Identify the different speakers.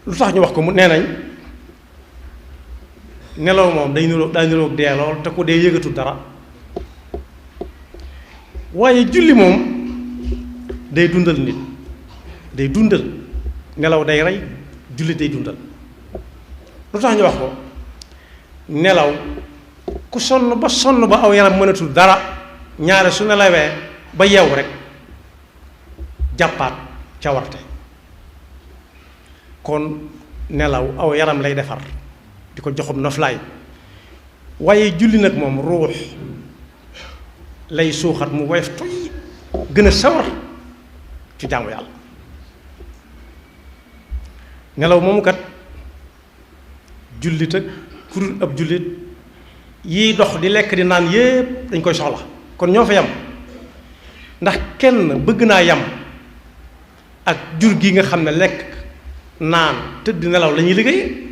Speaker 1: lu tax ñu wax ko mu nee nañ nelaw moom daa niroog dee lool te ku dee yëgatul dara waaye julli moom day dundal nit day dundal nelaw day rey julli day dundal lu tax ñu wax ko nelaw ku sonn ba aw yaram mënatul dara ñaare su nelawee ba yeewu rek jàppaat cawarte kon nelaw aw yaram lay defar di ko joxum noflaay waaye julli nag moom ruux lay suuxat mu woyof toy gën a sawar ci jaamu yàlla nelaw moomu kat jullit ak kurul ab jullit yiy dox di lekk di naan yépp dañ koy soxla kon ñoo fa yam ndax kenn bëgg naa yam ak jur gi nga xam ne lekk naan tëdd nelaw la ñuy liggéey